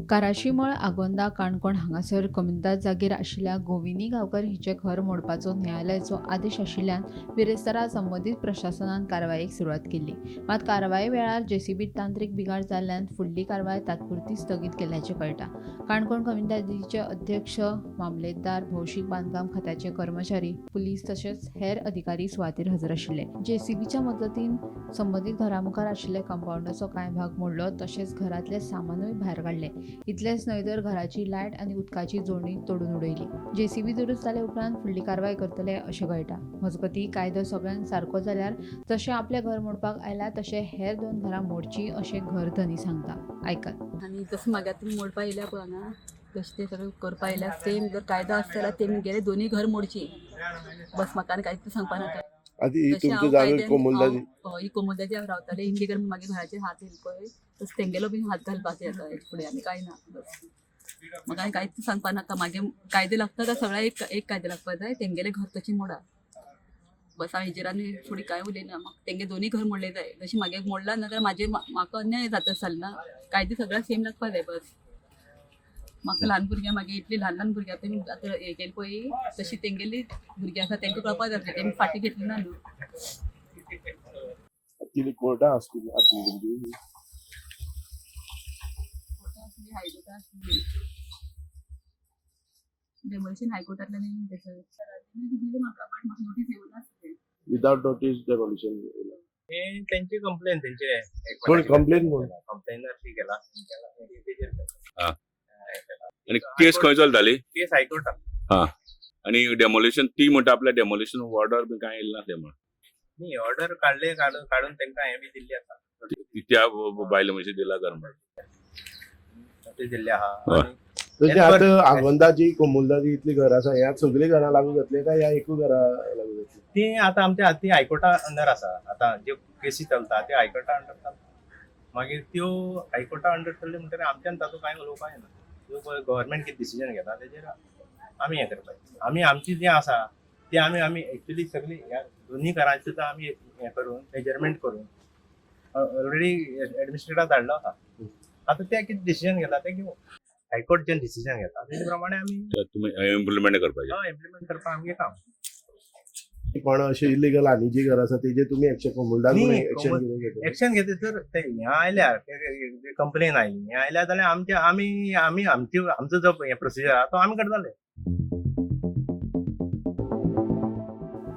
काराशीमळ आगोंदा काणकोण हांगासर कोमुनिदाद जागेर आशिल्ल्या गोविंदी गांवकर हिचें घर मोडपाचो न्यायालयाचो आदेश आशिल्ल्यान बिरेस्तारा संबंदीत प्रशासनान कारवायेक सुरवात केल्ली. मात कारवाये वेळार जेसीबीत तांत्रीक बिघाड जाल्ल्यान फुडली कारवाय तात्पुरती स्थगीत केल्ल्याचें कळटा. काणकोण कोमुनिदादीचे अध्यक्ष, मामलेदार, भौशीक बांदकाम खात्याचे कर्मचारी, पुलीस तशेंच हेर अधिकारी सुवातेर हजर आशिल्ले. जेसीबीच्या मजतीन संबंदीत घरा मुखार आशिल्ल्या कंपाऊंडाचो कांय भाग मोडलो तशेंच घरांतलें सामानूय भायर काडलें. इतलेंच न्हय तर घराची लायट आनी उदकाची जोडणी तोडून उडयली. जेसीबी दुरुस्त जाले उपरांत फुडली कारवाय करतले अशें कळटा. मजगतीं, कायदो सगळ्यांक सारको जाल्यार जशें आपलें घर मोडपाक आयलां तशें हेर दोन घरां मोडचीं अशें घर धनी सांगता. आयकात. आनी जसो मागीर तुमी मोडपा येयल्या पळय हांगा, तशें ते सगळें करपा येयल्या. सेम जर कायदो आसता जाल्यार तेमगेले दोनूय घर मोडची. बस, म्हाका आनी कांयच सांगपा नाका. आतां ही तशें तुमची हांव जागो कायद्यान कोमुनिदादी. हांव, हय, ही कोमुनिदादी हांव रावतालें. इल्लीगल मागीर घराचेर हात येयलो पळय, तसो तेंगेलो बीन हात घालपाचें आतां हेजे फुडें. आनी कांय ना, बस, म्हाका आनी कांयच सांगपा नाका. मागीर कायदे लागता जाल्यार सगळ्या एक एक कायदे लागपा जाय. तेंगेलें घर तशें मोडा, बस. हांव हेजेर आनी फुडें कांय उलयना. म्हाका तेंगे दोनूय घर मोडले जाय. जशें मागीर मोडला ना जाल्यार म्हाजेर म्हाका अन्याय जाता जाल ना. कायदे सगळ्याक सेम लागपा जाय, बस. म्हाका ल्हान भुरग्यां, मागीर इतली ल्हान ल्हान भुरग्यां तेमी आतां हें केलें पळय, तशी तेंगेली भुरगीं आसा, तेंकां कळपा जाय. तेमी फाटीं घेतली ना न्हू. कितें कोर्टां आसतली आसली तुमची? कोर्टां आसली, हायकोर्टां आसली. डेमोलिशन हायकोर्टांतल्यान येयलें तें. दिलें म्हाका, बट म्हाका नोटीस येवं नासलें. Without notice demolition? हे त्यांची कंप्लेन त्यांचे. कोण कंप्लेन कोण? कंप्लेनर केला तेजेर. हा. आनी केस खंय चलताली? केस हायकोर्टात. आनी डेमोलिशन ती म्हणटा आपल्या डेमोलिशन ऑर्डर बी कांय येयलें नासलें म्हण. न्ही, ऑर्डर काडले, काडून काडून तांकां हें बी दिल्ली आसा. ती त्या बायल मनशे दिला घर म्हण. नोटीस दिल्ली आहा. हय. आनी तशें आतां आगोंदाची कोमुनिदादी इतलीं घरां आसा, ह्या सगळीं घरां लागू जातली काय ह्या एकूय घरा लागू जातली? ती आतां आमच्या ती हायकोर्टा अंडर आसा. आतां ज्यो केसी चलता त्यो हायकोर्टा अंडर चलता. मागीर त्यो हायकोर्टा अंडर चल्ल्यो म्हणटकीर आमच्यान तातूंत कांय उलोवपाक येना. त्यो गव्हर्मेंट कितें डिसिजन घेता तेजेर आमी हें करपाचें. आमी आमची जें आसा ती आमी आमी एक्चुली सगळी ह्या दोन्ही घरांची सुद्दां आमी हें करून, मेजरमेंट करून ऑलरेडी एडमिनिस्ट्रेटर धाडलो आसा. आतां ते कितें डिसिजन घेता तें घेवं. हायकोर्ट जें डिसिजन घेता तेजे प्रमाणे आमी तर तुमी इम्प्लिमेंट करपाचें. इम्प्लिमेंट करपाक आमगें काम. कोण अशें इलिगल आनी जी घरां आसा तेजेर तुमी एक्शन, कोमुनिदाद न्ही, एक्शन कितें घेतली? एक्शन घेतली तर ते हें आयल्यार, कंप्लेन आयली, हें आयल्यार जाल्यार आमचे आमी आमी आमची आमचो जो हें प्रोसिजर आहा तो आमी करतले.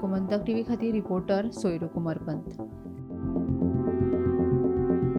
गोमंतक टीव्ही खातीर रिपोर्टर सोयरू कुमार पंत.